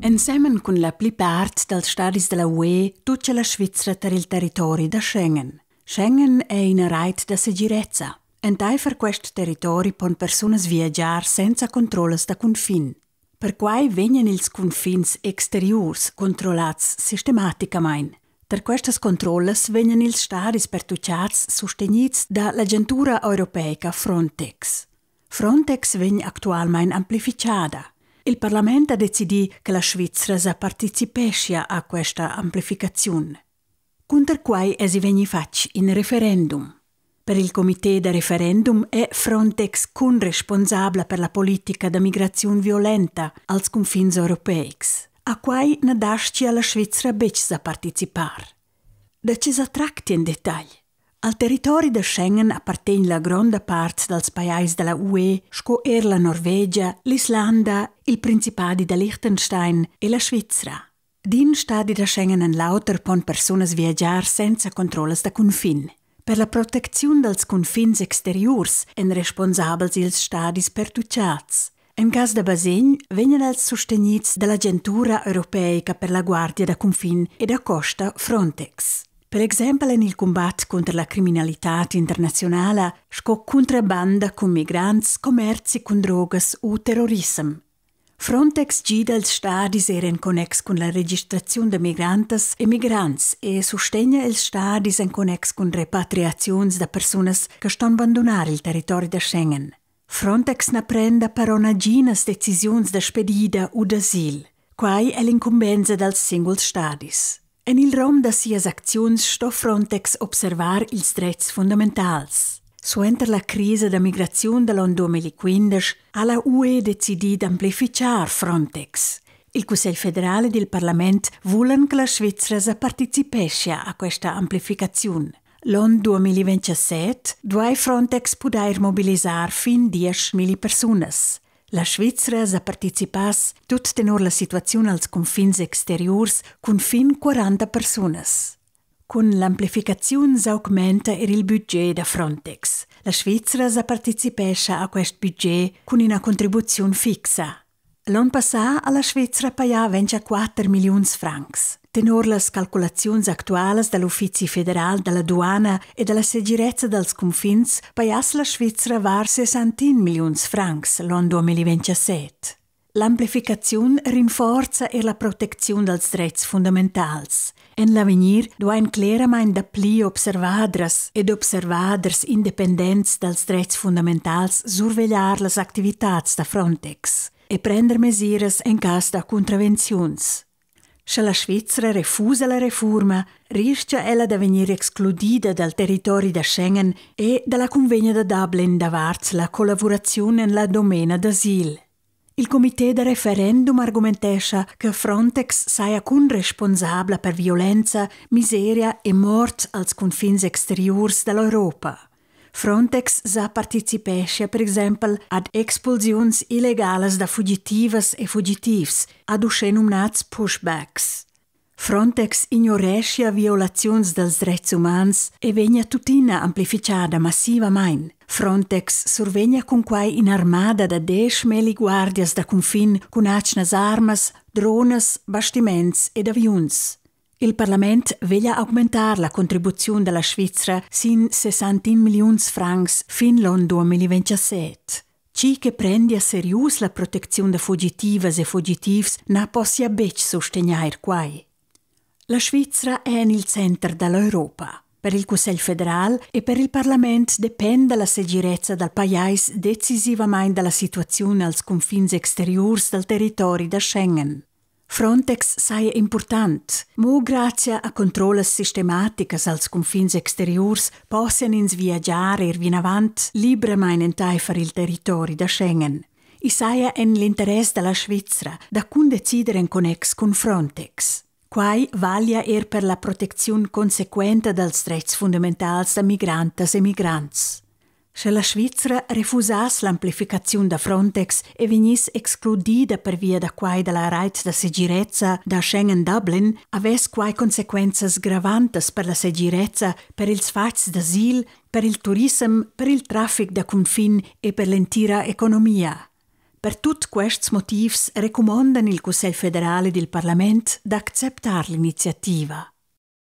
Ensemen cun la plipart dals stadis da la UE tutga la Svizra tar il territori da Schengen. Schengen è ina rait da segirezza. Entaifer quest territori pon persunas viagiar senza controllas da cunfin. Perquai vegnan ils cunfins exteriurs controllads sistematicamain. Tar questas controllas vegnan ils stadis pertutgads sustegnids da l'agentura europeica Frontex. Frontex vegn actualmain amplifichada. Il parlament ha decidì che la Svizra sa participeschia a questa amplificaziun. Cunter quai èsi vegnì fatg in referendum. Per il comité da referendum è Frontex cunresponsabla per la politica da migraziun violenta als cunfins europeics. A quai na dastgia la Svizra betg sa participar. Da tge sa tracti en detagl? Al territori da Schengen appartegn la gronda part dals pajais da la UE sco er la Norvegia, l'Islanda, il Principadi da Liechtenstein e la Svizra. D'in stadi da Schengen en l'auter pon persunas viagiar senza controllas da cunfin. Per la protecziun dals cunfins exteriurs èn responsabels ils stadis pertutgads. En cas da basegn vegnan els sustegnids da l'Agentura europeica per la guardia da cunfin e da costa Frontex. Per exempel en il cumbat cunter la criminalitad internaziunala sco cuntrabanda cun migrants, commerzi cun drogas u terrorissem. Frontex gida ils stadis er en connex cun la registraziun da migrantas e migrants e sustegna ils stadis en connex cun repatriaziuns da persunas che ston bandunar il territori da Schengen. Frontex na prenda però naginas decisiuns da spedida u d'asil. Quai è l'incumbensa dals singuls stadis. En il rom da sias acziuns sto Frontex observar ils dretgs fundamentals. Suenter la crisa da migraziun da l'onn 2015 ha la UE decidì d'amplifichar Frontex. Il Cussegl federal ed il parlament vulan che la Svizra sa participeschia a questa amplificaziun. L'onn 2027 duai Frontex pudair mobilisar fin 10.000 persunas. La Svizra sa participass tut tenor la situaziun als cunfins exteriurs cun fin 40 persunas. Cun l'amplificaziun s'augmenta er il budget da Frontex. La Svizra sa participescha a quest budget cun ina contribuziun fixa. L'onn passà ha la Svizra pajà 24 milliuns francs. Tenor las calculaziuns actualas da l'Uffizi federal da la duana e da la segirezza dals cunfins pajass la Svizra var 61 milliuns francs l'onn 2027. L'amplificaziun rinforza er la protecziun dals dretgs fundamentals. En l'avegnir duain cleramain dapli observadras ed observaders independents dals dretgs fundamentals survegliar las activitads da Frontex e prender mesiras en cas da cuntravenziuns. Sche la Svizra refusa la refurma, ristga ella da vegnir excludida dal territori da Schengen e da la cunvegna da Dublin davart la collavuraziun en la domena d'asil. Il comité da referendum argumentescha che Frontex saja cunresponsabla per violenza, miseria e mort als cunfins exteriurs da l'Europa. Frontex sa participeschia per exempel ad expulsiuns illegalas da fugitivas e fugitivs, ad uschenumnads pushbacks. Frontex ignoreschia violaziuns dals dretgs umans e vegnia tuttina amplifichada massivamain. Frontex survegnia cunquai in'armada da 10.000 guardias da cunfin cun atgnas armas, dronas, bastiments ed aviuns. Il parlament veglia augmentar la contribuziun da la Svizra sin 61 milliuns francs fin l'onn 2027. Tgi che prendia serius la protecziun da fugitivas e fugitivs na possia betg sustegnair quai. La Svizra è en il center da l'Europa. Per il Cussegl federal e per il parlament dependa la segirezza dal pajais decisivamain da la situaziun als cunfins exteriurs dal territori da Schengen. Frontex saja impurtant. Mo grazia a controllas sistematicas als cunfins exteriurs possian ins viagiar er vinavant libramain entaifer il territori da Schengen. I saja en l'interess da la Svizra da cundecider en connex cun Frontex. Quai valia er per la protecziun consequenta dals dretgs fundamentals da migrantas e migrants. Sche la Svizra refusass l'amplificaziun da Frontex e vegniss excludida pervia da quai da la rait da segirezza da Schengen-Dublin, avess quai consequenzas gravantas per la segirezza, per ils fatgs d'asil, per il turissem, per il traffic da cunfin e per l'entira economia. Per tut quests motivs recumondan il Cussegl federal ed il parlament d'acceptar l'iniziativa.